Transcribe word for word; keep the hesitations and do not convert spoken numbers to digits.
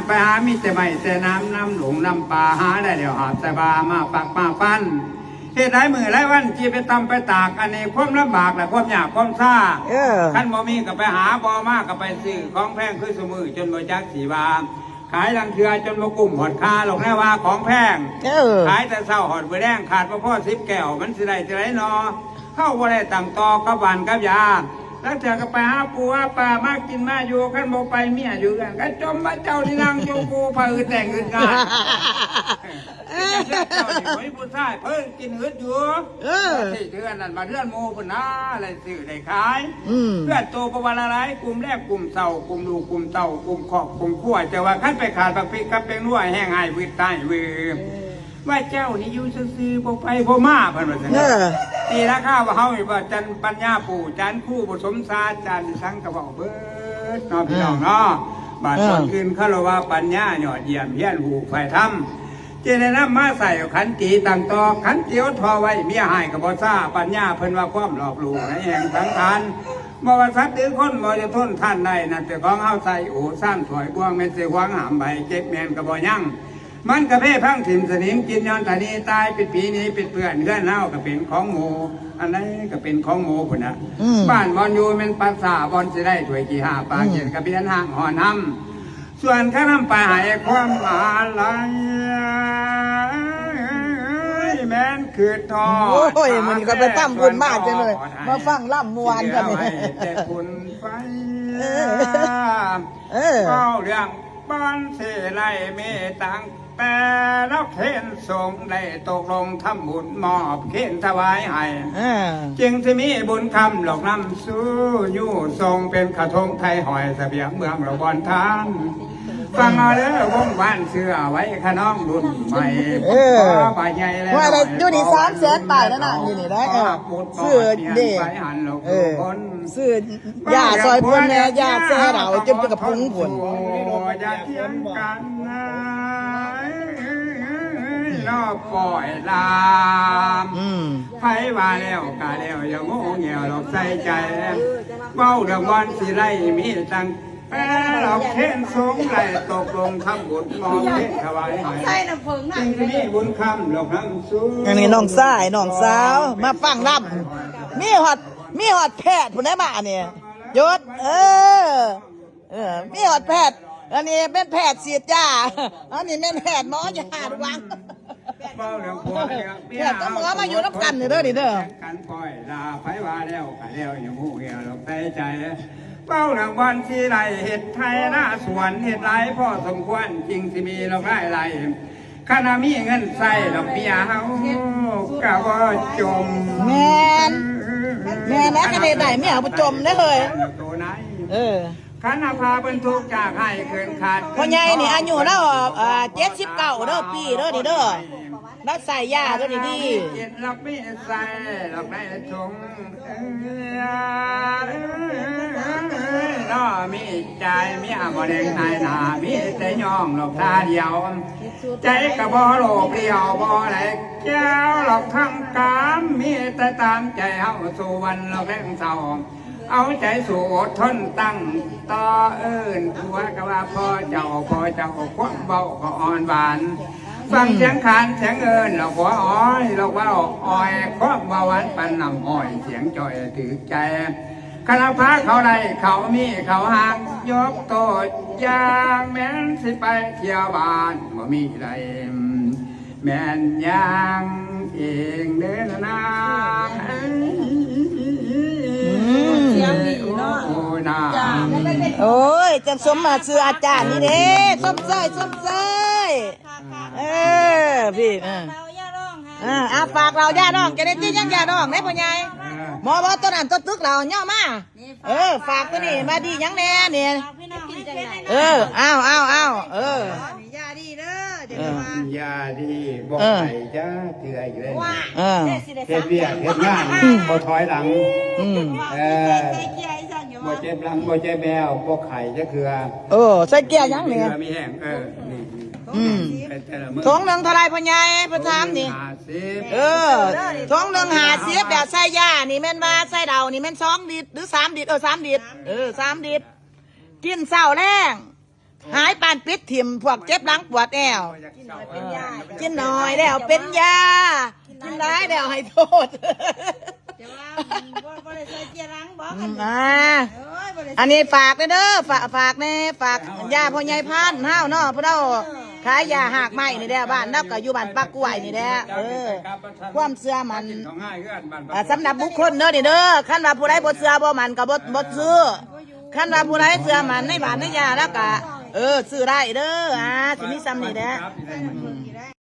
ไปหามีแต่ไม้แต่น้ำ น้ำหลงน้ำป่า หาได้แล้วหาบใส่บ่ามาปักมาฟัน เฮ็ดหลายมื้อหลายวัน สิไปตำไปตาก อันนี้ความลำบากและความยากความซ่า เออ คันบ่มีก็ไปหา บ่มาก็ไปซื้อ ของแพงคือซุมื้อ จนบ่จักสิว่า ขายลางเทื่อจนบ่กุ้มฮอดค่า หรอกแน่ว่าของแพง เออ ขายแต่เช้าฮอดมื้อแลง ขาดบ่พอสิบแก้ว มันสิได้จั่งใดน้อ เฮาบ่ได้ตั้งต่อกับหว่านกับยา ลางเทื่อก็ไปหาปูหาปลามากินมาอยู่ คันบ่ไปเมียอยู่เฮือนก็จมว่าเจ้านี่นั่งอยู่กูพะอืดแต่งอืดงาน เออ เจ้านี่บ่มีผู้ชาย เพิ่นกินอืดอยู่ เออ สิเฮือนนั่นมาเฮือนหมู่พุ่นนะ อะไรซื้อได้ขาย อืม เฮือนโตบ่ว่าละหลาย กลุ่มแรกกลุ่มเฒ่ากลุ่มลูกกลุ่มเต้ากลุ่มครอบกลุ่มครัว แต่ว่าคันไปขาดบักพริกกับแป้งนัว แฮงหายหวืดตายวืด ว่าเจ้านี่อยู่ซื่อๆ บ่ไปบ่มา เพิ่นว่าซั่น เออ ตีราคาว่าเฮานี่ว่าจันปัญญาปู่ จันครูบ่สมศา จันสังกะเว้าเบิดเนาะพี่น้องเนาะ บาด เออ ตอนอื่นเขาเรียกว่าปัญญายอดเยี่ยม เฮียนฮู้ฝ่ายธรรม จึงได้นำมาใส่ขันติตั้งต่อ ขันติเอาท่อไว้ เมียหายก็บ่ซ่า ปัญญาเพิ่นว่าความรอบรู้ในแห่งสังขาร บ่ว่าสัตว์หรือคนบ่จะทนทานได้ นั่นแต่ของเฮาใส่ โอ้ ซ่านถ้วยบ่วง แม่นสิหวงห้ามไว้ เจ็บแม่นก็บ่ยัง มันกะเพพังถิ่มสนิม กินย้อนตานี ตายเป็นผีหนีเป็นเปื้อน เฮือนเฮาก็เป็นของหมู่ อันใดก็เป็นของหมู่พุ่นน่ะ อืม บ้านบ่อนอยู่แม่นปราสาท บ่อนสิได้ถ้วยขี้ห้าปาก อืม เย็นกะเบียนห้างหอนหำ ส่วนข้าน้ำปลาไหความอาลัย แม่นคือทอด โอ้ย มื้อนี้ก็ไปทำบุญมาจังเลย มาฟังลำม่วนกันนี่ แต่บุญไฟ เออ เออ เว้าเรื่อง บ้านเสไลมีตั้งแต่เราเข็นสงได้ตกลงทำบุญมอบเข็นถวายให้ อ่า จึงสิมีบุญคำหลอกนำสู้อยู่ทรงเป็นขะทงไทยหอยเสบียงเมืองเราบอนทาน ฟังเอาเด้อวงวานเสื้อไว้ขะน้องรุ่นใหม่ เออ ขอบ่าใหญ่แล้ว ว่าอะไรอยู่นี่ สามแสนปลายแล้วนะ อยู่นี่นะ เออ ขอบุญ ซื้อเด้ ขอเพียงไปหันหลอก เออ ทุกคน ซื้อยาซอยเพิ่นแหน่ ยาแซ่เหล่าจนเป็นกระปุกพุ่น อย่าเถียงกันนะ รอบปล่อยลาม อืม ไผว่าแล้วกะแล้ว อย่าโง่เง่าหลอกใส่ใจ เว้าเรื่องวันสิไล่มีตั้งแต่เราเข็นสงไล่ตกลงทำบุญมอบเข็นถวายให้ ใส่น้ำผึ้งนะ จึงสิมีบุญคำหลอกนำสู้ อันนี้น้องชายน้องสาว มาฟังลำ มีฮอด มีฮอดแพทย์ผู้ใดมาเนี่ย หยุด เออ เออ มีฮอดแพทย์ อันนี้เป็นแพทย์ฉีดยา อันนี้เป็นแพทย์หมอยาดวัง เว้าเรื่องผัวเรื่องเมีย แพทย์กับหมอมาอยู่นำกันนี่เด้อนี่เด้อ กันปล่อยลา ไผว่าแล้วกะแล้ว อย่าโง่เง่าหลอกใส่ใจ เว้าเรื่องวันสิไล่เฮ็ดไร่นาสวน เฮ็ดหลายพอสมควร จึงสิมีหลอกรายได้ คันว่ามีเงินใส่ดอกเมียเฮาก็บ่จม แม่น แม่นนะ คันเฮ็ดได้เมียบ่จมเด้อเฮ้ย โตไหน เออ คันว่าพาเพิ่นทุกข์จากให้เกินขาด พ่อใหญ่นี่อายุลาว อ่า เจ็ดสิบเก้าเด้อ ปีเด้อนี่เด้อ ลาวใส่ยาตัวนี้ดี กินดอกมีใส่ดอกได้ชง เนาะ มีใจ มีบ่แดงนายหน้า มีแต่ย่องหลอกตาเดียว ใจก็บ่โลภเดียวบ่ไหลแก้วหลอกทำกาม มีแต่ตามใจเฮาสู่วันหลอกแรงเศร้า เอาใจสู้อดทนตั้งต่อเอิ้นผัวก็ว่าพ่อเจ้า พ่อเจ้า ความเว้าก็อ่อนหวาน ฟังเสียงขานเสียงเอิ้นหลอกหัวอ้อยหลอกเว้าอ้อย ความเว้าหวานปานน้ำอ้อย เสียงจ้อยถือใจ คันว่าพาเขาได้เขามีเขาหาง ยกตัวอย่างแม่นสิไปเที่ยวบ้านบ่มีใด แม่นย่างเองเด้อนาง อืม เสียงดีเนาะ โอ้ยนาง จ้า โอ้ย จังสมมาชื่ออาจารย์นี่เด้ สมเสย สมเสย เออ พี่ เออ เบาอย่าร้องไห้ อ่า อ่า ฝากเราย่าน้อง จะได้ติดยังย่าน้องได้พ่อใหญ่ หมอบอกตัวนั้นตัวตึกเราย่อมา นี่ เออ ฝากตัวนี้มาดียังแน่นี่ ฝากพี่น้องให้เฟซให้นะ เออ เอาเอาเอาเออ อย่าดีเด้อ เดี๋ยวจะมา อย่าดีบอก เออ ไผจ้าเถื่ออยู่เลย ว่า เออ เฮ็ดเวียกเฮ็ดงาน อืม บ่ถอยหลัง อืม เออ ใส่เกียร์อีสันอยู่ บ่ วะ เจ็บหลัง บ่เจ็บแอว บ่ไข้จักเทื่อ เออ ใส่เกียร์ยังนี่ เทื่อมีแห้ง เออ นี่ อืม แต่ละมื้อ ถุงหนึ่งเท่าไรพ่อใหญ่ พ่อถามนี่ ห้าสิบ เออ ถุงหนึ่งห้าสิบ แบบใส่ยานี่แม่นว่าใส่เหล้านี่แม่นสองลิตร หรือสามลิตร เออ สามลิตร เออ สามลิตร กินเช้าแลง หายปานปิดถิ่มพวกเจ็บหลังปวดแอว กินหน่อยเป็นยา กินหน่อยแล้วเป็นยา กินหลายแล้วให้โทษ แต่ว่ามันบ่บ่ได้ใส่เจียรังบ่ อืมอ่า เอ้ยบ่ได้ใส่ อันนี้ฝากเด้อ ฝากฝากแน่ฝากยาพ่อใหญ่พันธุ์เฮาเนาะพวกเราขายยาหากไม้นี่แหละบ้านเราก็อยู่บ้านปากกล้วยนี่แหละเออ ความเชื่อมัน ของง่ายคืออันบ้าน อ่าสำหรับบุคคลเด้อนี่เด้อคันว่าผู้ใดบ่เชื่อบ่มันก็บ่บ่ซื้อคันว่าผู้ใดเชื่อมันในบ้านในยาแล้วก็เออซื้อได้เด้ออ่าสิมีซ้ำนี่แหละอืม